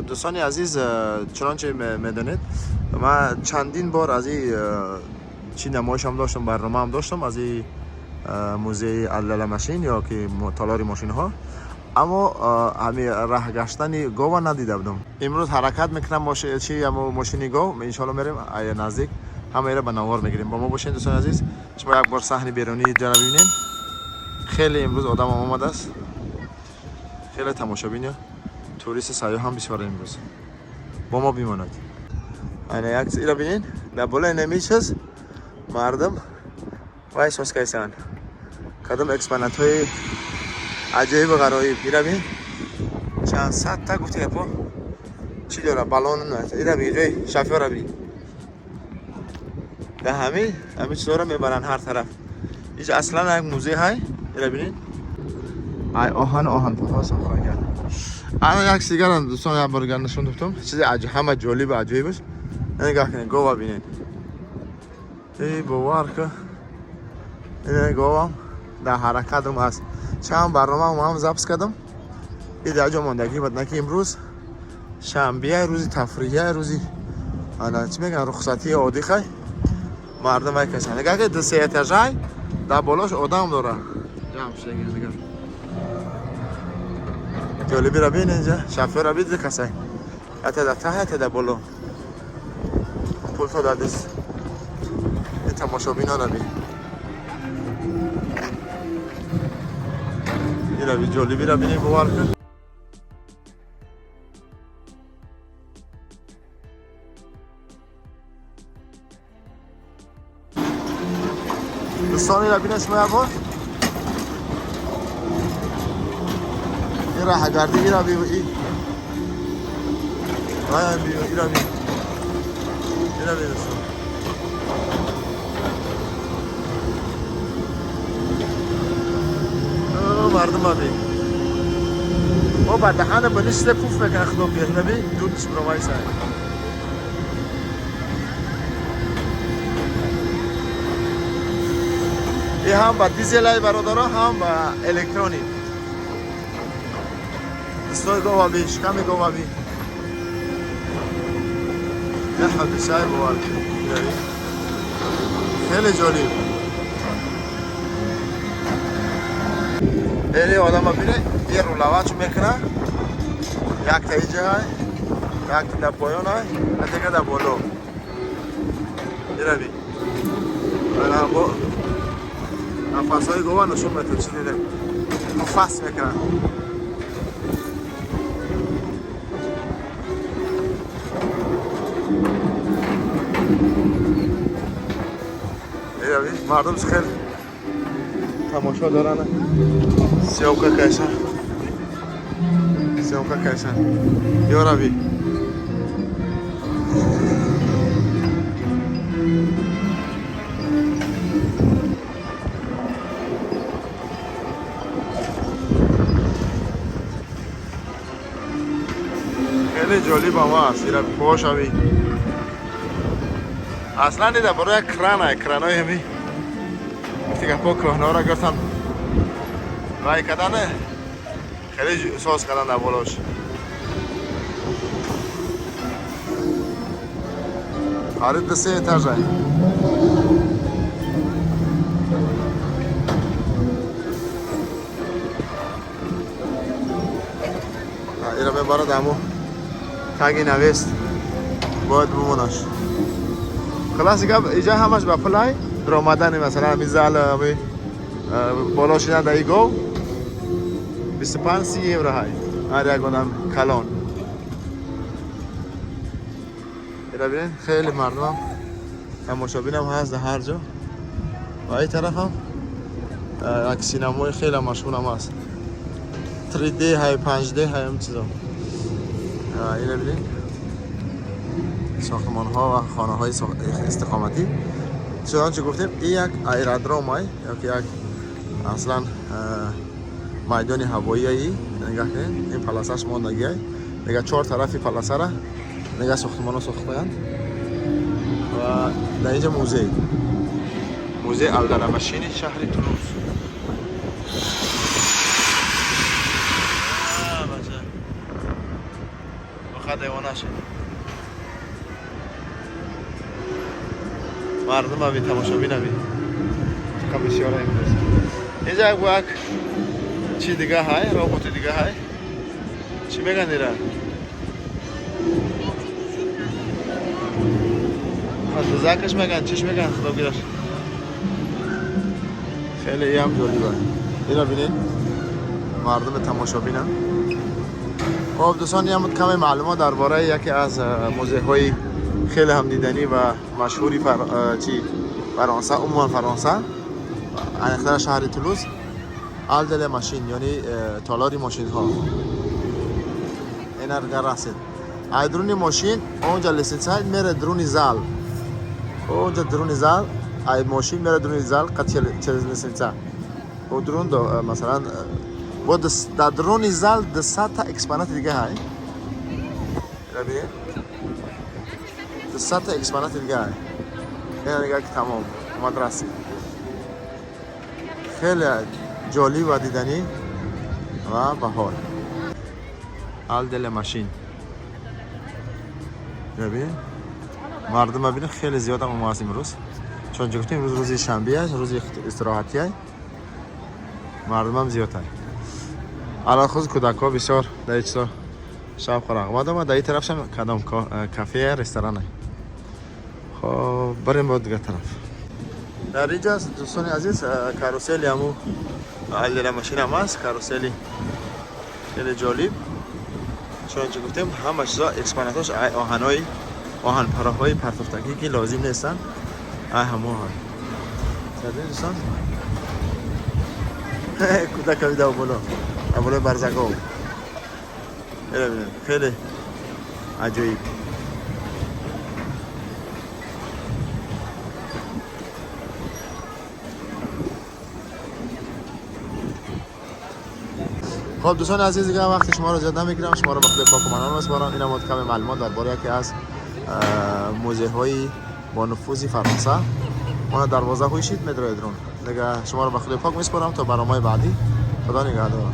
Дӯстони азиз, чунончи медонед, ман чандин бор аз и чӣ намоишам доштам, барномаам доштам аз и музеи алдаламашин ё ки толори мошинҳо, аммо ҳами раҳ гаштани гова надида будам. Имрӯз ҳаракат мекунам чи мошини гов, иншоалло мерем наздик, ҳамаеро ба навор мегирем. Бо мо бошед, дӯстони азиз. Шумо як бор саҳни берунии ҷара бибинед. Хеле имрӯз одамам омадааст, хеле тамошобино, туристи сайёҳ ҳам бисёр имрӯз. Бо мо бимонад. Ана як ира бинед, дар болои нами чиз мардум вай соз кайсанд, кадом экспонатҳои аҷоибу ғароиб. Ира бин, чанд садта гуфти гапо чӣ дора, балон. Ира бин, ҷои шофёра бин, дар ҳами чизҳоро мебаранд ҳар тараф. Инҷа аслан як музей ҳай. Ира бинед, ай оҳан, оҳанпоҳо сохта кард. Ана як сигарам, дӯстон, як бор нишон додам, чизи ҳама ҷолибу аҷоибаш. Нигоҳ кунед, гова бинед. Эй, бовар ка, ин говам дар ҳаракатам аст. Чанд барномаам ҳам запис кардам, и дар ҷо мондагӣ буд. На ки имрӯз шанбия, рӯзи тафриҳия, рӯзи ана чӣ мегӯянд, рухсатии оддӣ хай, мардум вай касан. Нигоҳ ки, ду се этажай, дар болош одам дора ҷамъ шудаги. Нигоҳ, ҷолибиро бин, инҷа шофёра бид, касай ята дар таҳ, ята дар боло, пулто дар даст. Ин тамошобинона бин, ира би, ҷолибиро бинед, бовар кун. Дӯстон, ира бинед шумо як бор, ин раҳагардӣ, ира би, ира би, ира би, дӯстон. Мардума би, о, ба даҳана ба нишида пуф мекунад, худо беҳнаби, дудш биромайса. И ҳам ба дизелай, бародаро, ҳам ба электрони. Дӯстои, гова би, шиками гова би, як ҳодисаи, бовар, хеле ҷолиб. Эли одама бине, и рулавачу мекуна, якта иҷа, якта дар поёна, дига дар боло. Ираби бо нафасҳои гова нишон метад, чӣ дидем, нафас мекунад. Ираби, мардум хеле тамошо доранд, съёмка кайсан, съёмка кайсан. Ёраби, хеле ҷолибам аст. Ира пошави, аслан дида, барои як крана, кранои ҳами гуфти гапо кӯҳнаҳоро гирифтан, вай кардане, хеле соз кардан дар болош. Қариб ду се этажа. Ира мебарад, аму таги навест бояд бимонаш. Хулоси гап, иҷа ҳамаш ба пулай даромадани. Масалан, ҳами зал, ҳами боло шидан дар и гов 25-30 евро ҳай ҳар як одам калон. Ира бинед, хеле мардумам тамошобинам ҳаст дар ҳар ҷо. Ва ин тарафам як синамои хеле машҳурам ҳаст, 3D ҳай, 5D ҳай, ҳам чизо. Ина бинед, сохтмонҳо ва хонаҳои истиқоматӣ. Чунончи гуфтем, ин як аэродром ай ёки як аслан майдони ҳавоияи. Нигоҳ кунед, ин полосаш мондагиай. Нига, чор тарафи полосара нига, сохтмонҳо сохтаанд. Ва дар инҷа музей, музей алдарамашини шаҳри Тулуз. فقط دیوانه شد. مردم هم تماشا بینمی چقدر بسیار امروز. اینجا یک چی دیگه های ربات دیگه های چی میگن ایرا؟ از میگن چیش میگن خدا گیرش. خیلی هم جالبه. اینا بینین مردم تماشا بینن. خب دوستان این کمی معلومات درباره یکی از موزه های خیلی هم دیدنی و مشهوری فرانسه، عموما فرانسه، انقدر شهر تولوز، Halle des Machines، یعنی تالاری ماشین ها. این رسید ای درونی ماشین اونجا لسنسای میره درونی зал، اونجا درونی зал ای ماشین میره درونی зал قد چه لسنسا و درون دو مثلا با در درونی зал 200 تا exponat دیگه های. ببینید 200 تا exponat دیگه های. این دیگه که تمام اومد رسید. خیلی جالب و دیدنی و بحال. Halle des Machines. ببین مردم ببینید خیلی زیاد هم اومد امروز، چون گفتیم امروز روز شنبه است، روز استراحتی است، مردم هم زیاد هست. الان خود کودک ها بسیار در این چیزا شب رغبت آمد. در این طرف هم کدام کافه رستوران است. خب بریم با دیگه طرف. در اینجا دوستان عزیز کاروسلی همو Halle des Machines هم هست، کاروسلی خیلی جالب. چون که گفتیم همه چیزا exponat اش آهنای آهن پراهای پرتافتگی که لازم نیستن ای همو های. دیدین دوستان کودک ها بالا بالای برزگاه. خیلی عجایب. خب دوستان عزیز دیگه وقت شما رو زیاد نمیگیرم، شما رو به خدای پاک و منان میسپارم. این هم کم معلومات درباره یکی از موزه های با نفوذ فرانسه. اون دروازه خوشید میدره درون. دیگه شما رو به خدای پاک میسپارم تا برنامه بعدی. خدا نگهدار.